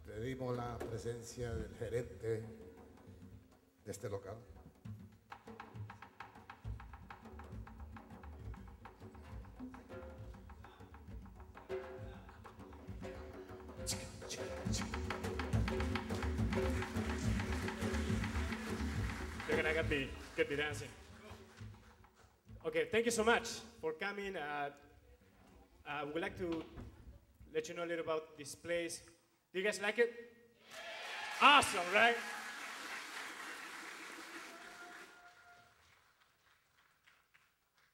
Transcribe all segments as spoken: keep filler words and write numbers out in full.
Pedimos la presencia del gerente de este local. They're gonna get the, get the dancing. Okay, thank you so much for coming. Uh, uh, we would like to let you know a little about this place. Do you guys like it? Awesome, right?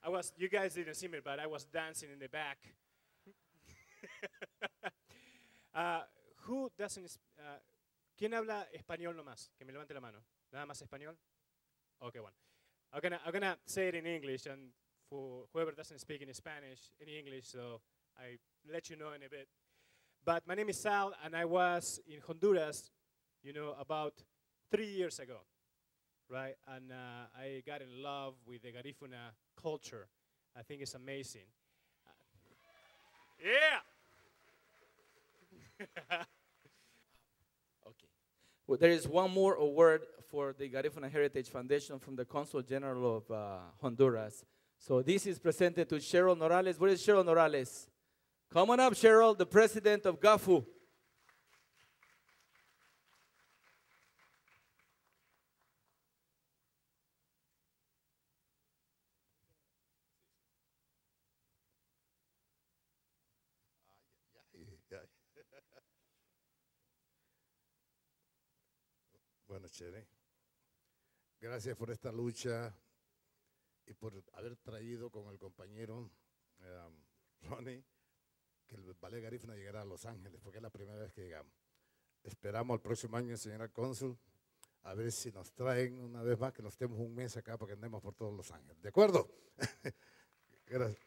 I was, you guys didn't see me, but I was dancing in the back. Uh, who doesn't, s- uh, ¿Quién habla español nomás? Que me levante la mano. ¿Nada más español? Okay, one. I'm gonna, I'm gonna say it in English, and for whoever doesn't speak any Spanish, any English, so I let you know in a bit. But my name is Sal, and I was in Honduras, you know, about three years ago, right? And uh, I got in love with the Garifuna culture. I think it's amazing. Uh, yeah. Okay. Well, there is one more award for the Garifuna Heritage Foundation from the Consul General of uh, Honduras. So this is presented to Cheryl Norales. Where is Cheryl Norales? Come on up, Cheryl, the president of GAFU. Bueno, Cheri, gracias por esta lucha y por haber traído con el compañero eh, Ronnie que el ballet Garífuna llegara a Los Ángeles, porque es la primera vez que llegamos. Esperamos el próximo año, señora cónsul, a ver si nos traen una vez más, que nos estemos un mes acá para que andemos por todos Los Ángeles. ¿De acuerdo? Gracias.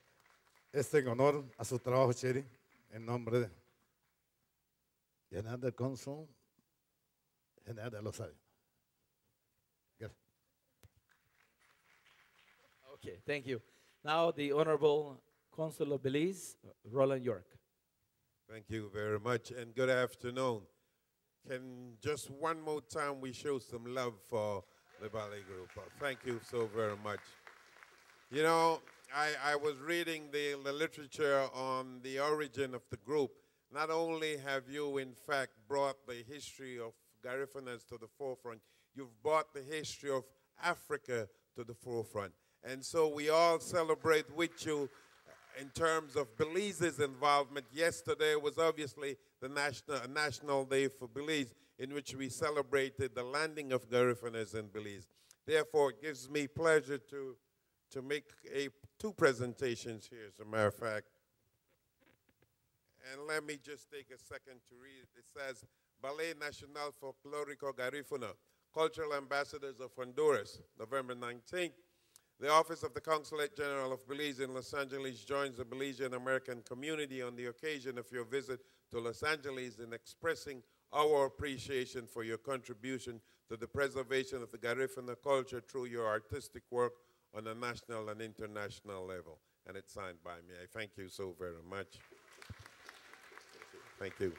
Es en honor a su trabajo, Cheri, en nombre de General del Cónsul, General de Los Ángeles. Gracias. Okay, thank you. Now the Honorable Consul of Belize, Roland York. Thank you very much, and good afternoon. Can just one more time we show some love for the ballet group? Uh, Thank you so very much. You know, I, I was reading the, the literature on the origin of the group. Not only have you, in fact, brought the history of Garifunas to the forefront, you've brought the history of Africa to the forefront. And so we all celebrate with you in terms of Belize's involvement. Yesterday was obviously the national, National Day for Belize, in which we celebrated the landing of Garifunas in Belize. Therefore, it gives me pleasure to, to make a, two presentations here, as a matter of fact. And let me just take a second to read it. It says, Ballet Nacional Folclórico Garífuna, Cultural Ambassadors of Honduras, November nineteenth. The Office of the Consulate General of Belize in Los Angeles joins the Belizean American community on the occasion of your visit to Los Angeles in expressing our appreciation for your contribution to the preservation of the Garifuna culture through your artistic work on a national and international level. And it's signed by me. I thank you so very much. Thank you.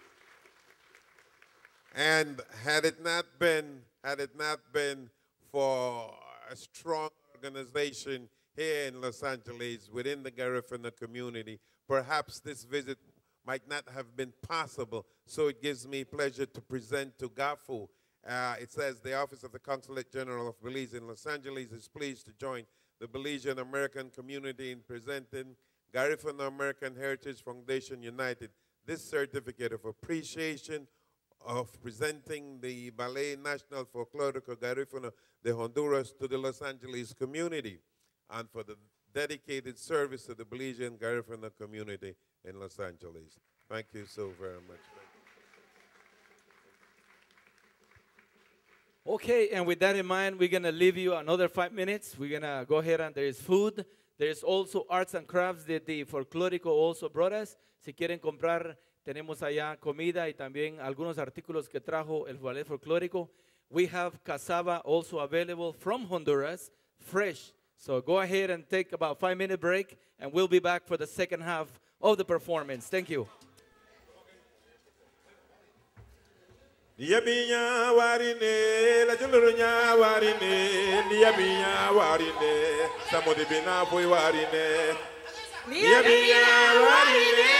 And had it not been, had it not been for a strong organization here in Los Angeles within the Garifuna community, perhaps this visit might not have been possible. So it gives me pleasure to present to GAFU. Uh, it says the Office of the Consulate General of Belize in Los Angeles is pleased to join the Belizean American community in presenting Garifuna American Heritage Foundation United this certificate of appreciation of presenting the Ballet National Folklórico Garífuna de Honduras to the Los Angeles community and for the dedicated service to the Belizean Garifuna community in Los Angeles. Thank you so very much. Okay, and with that in mind, we're gonna leave you another five minutes. We're gonna go ahead and there is food. There is also arts and crafts that the Folklórico also brought us. Si quieren comprar Tenemos allá comida y también algunos artículos que trajo el Ballet Folclórico. We have cassava also available from Honduras, fresh. So go ahead and take about five minute break, and we'll be back for the second half of the performance. Thank you. Niyabiña warine, lachuluruña warine, niyabiña warine, samudibina fui warine. Niyabiña warine.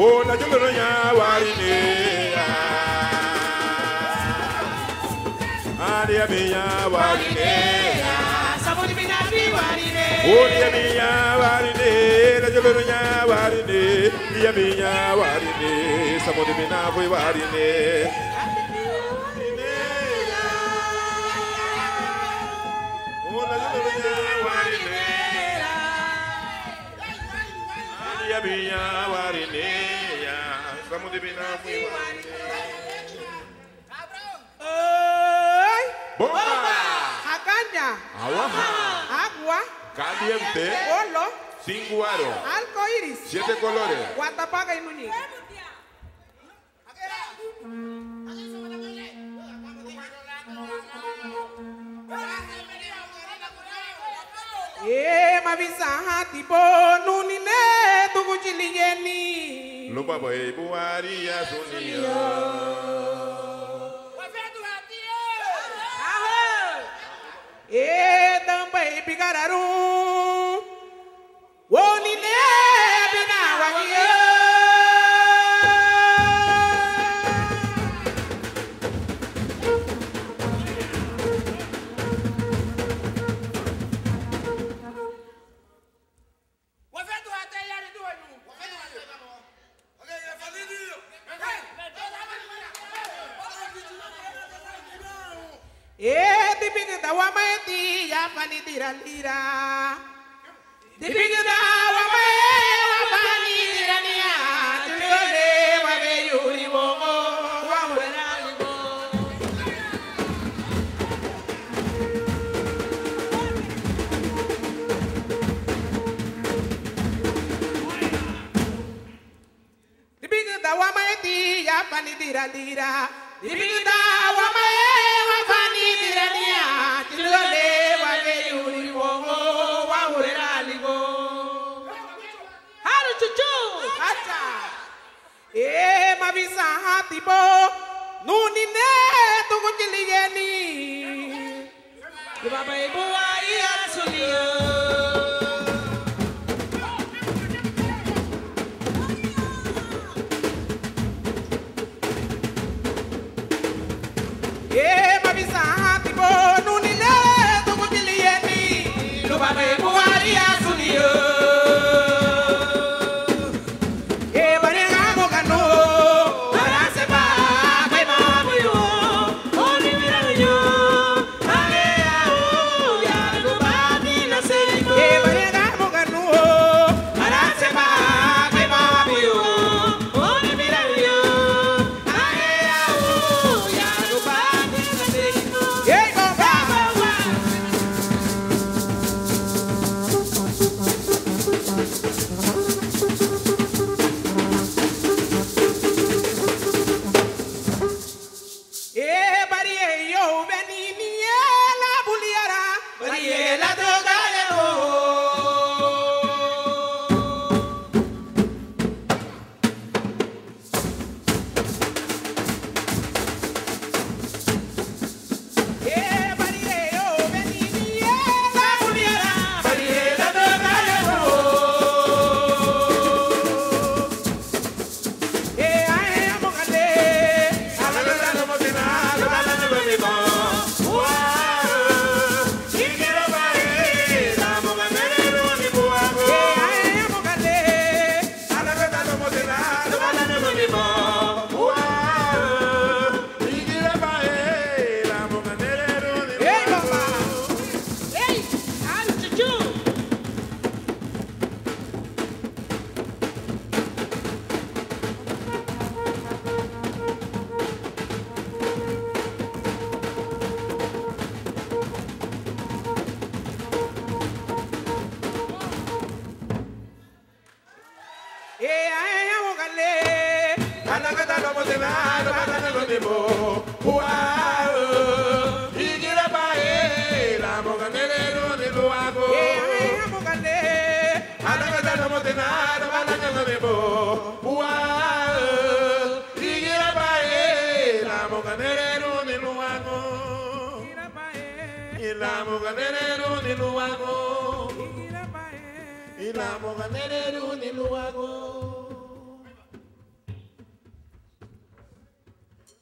O lachuluruña warine. Ariabiña warine. Samudibina fui warine. Uriabiña warine, lachuluruña warine. Riabiña warine, samudibina fui warine. Uriabiña warine. Ariabiña warine, samudibina fui warine. Ai! Bomba! Hagaña! Awaha! Agua! Caliente! Olo! Singuaro! Arco iris! Siete colores! Watapaga inuni! E mabisaha tibo nuni ne tuguchi ligeni. Lubabei buari asuniyo. E tambei bigararun. Wóunine binawagiñe. E dibigüda wamaeti yafanidira lira. Dibigüda wamae wafanidira niña, tiliole wabeyuri wogo, wawera ligo. Dibigüda wamaeti yafanidira lira. Dibigüda wamae wafanidira niña. Tiliole wabeyuri wogo wawurera ligo. Haru chuchu. Hacha. E mabisaha tibo nuni ne tuguchi ligeni. Lubabei buari asuniyo. E mabisaha tibo nuni ne tuguchi ligeni. Lubabei buari asuniyo.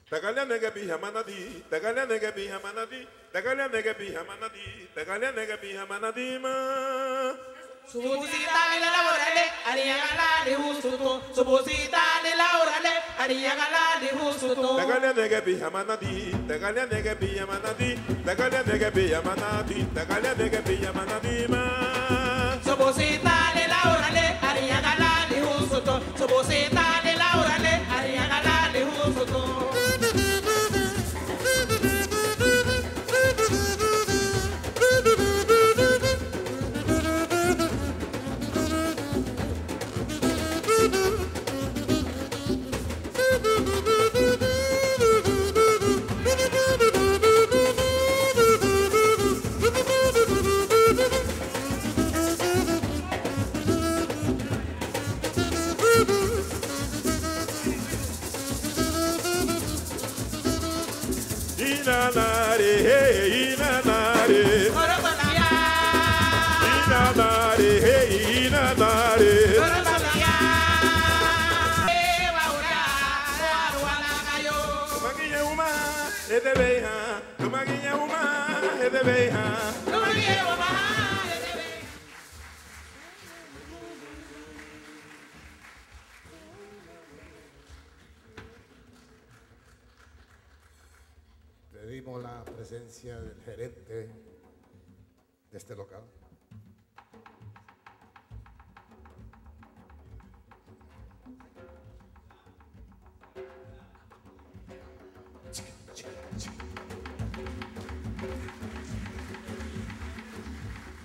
Tagaliane gebiha manadi, tagaliane gebiha manadi, tagaliane gebiha manadi, tagaliane gebiha manadima. Subusitali laurale, ariñagalali husutu. Subusitali laurale, ariñagalali husutu. Tagaliane gebiha manadi, tagaliane gebiha manadi, tagaliane gebiha manadi, tagaliane gebiha manadima. Subusitali laurale, ariñagalali husutu. Subusitali laurale, ariñagalali husutu. Inanare, hey, inanare. Inanare, hey, inanare. Tumagiñe uma, edebeiha. Tumagiñe uma, edebeiha. Pedimos la presencia del gerente de este local.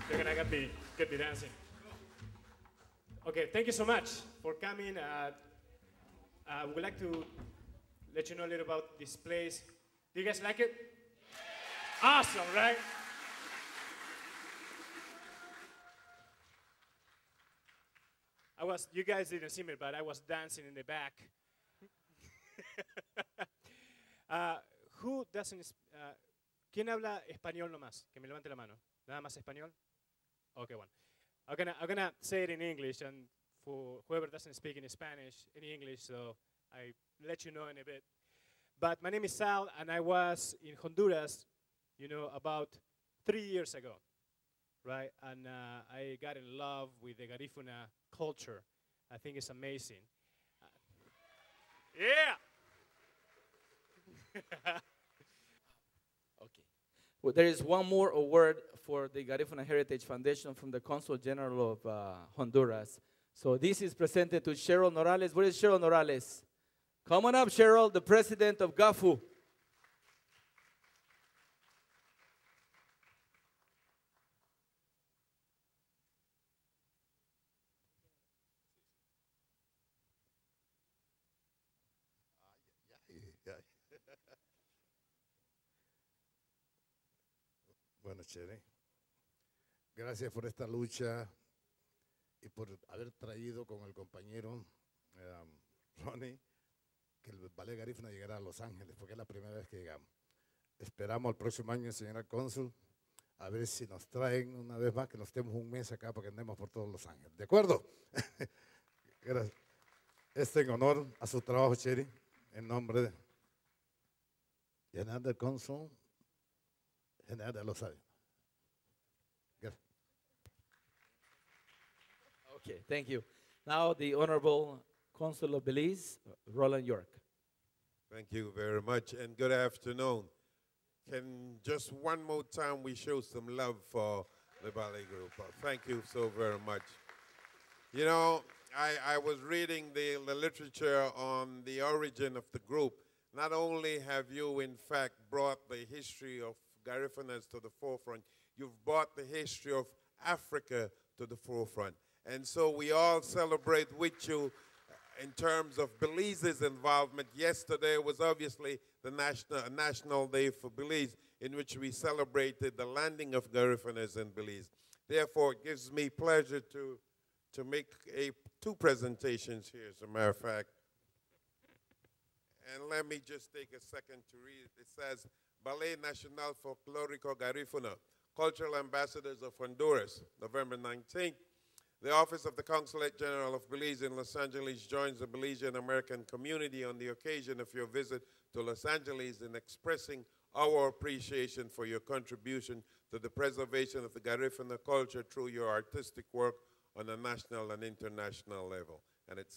They're gonna get me, get me dancing. Okay, thank you so much for coming. Uh, uh, we would like to let you know a little about this place. Do you guys like it? Awesome, right? I was, you guys didn't see me, but I was dancing in the back. Uh, who doesn't, uh, ¿quién habla español nomás? Que me levante la mano. ¿Nada más español? Okay, one. I'm gonna, I'm gonna say it in English, and for whoever doesn't speak in Spanish, in English, so I let you know in a bit. But my name is Sal, and I was in Honduras, you know, about three years ago, right? And, uh, I got in love with the Garifuna culture. I think it's amazing. Uh, yeah! Okay. Well, there is one more award for the Garifuna Heritage Foundation from the Consul General of, uh, Honduras. So this is presented to Cheryl Norales. Where is Cheryl Norales? Come on up, Cheryl, the president of GAFU. Ay, ay, ay. Bueno, Cheri, gracias por esta lucha y por haber traído con el compañero, eh, Ronnie, que el Ballet Garífuna llegara a Los Ángeles, porque es la primera vez que llegamos. Esperamos el próximo año, señora cónsul, a ver si nos traen una vez más, que nos estemos un mes acá para que andemos por todos Los Ángeles. ¿De acuerdo? Gracias. Esto en honor a su trabajo, Cheri, en nombre de General del Consul, General de los Sabios. Gracias. Okay, thank you. Now the Honorable Consul of Belize, Roland York. Thank you very much, and good afternoon. Can just one more time we show some love for the ballet group? Uh, thank you so very much. You know, I, I was reading the, the literature on the origin of the group. Not only have you, in fact, brought the history of Garifunas to the forefront, you've brought the history of Africa to the forefront. And so we all celebrate with you in terms of Belize's involvement. Yesterday was obviously the national, National Day for Belize, in which we celebrated the landing of Garífunas in Belize. Therefore, it gives me pleasure to, to make a, two presentations here, as a matter of fact. And let me just take a second to read it. It says, Ballet Nacional Folclórico Garífuna, Cultural Ambassadors of Honduras, November nineteenth. The Office of the Consulate General of Belize in Los Angeles joins the Belizean American community on the occasion of your visit to Los Angeles in expressing our appreciation for your contribution to the preservation of the Garifuna culture through your artistic work on a national and international level. And it's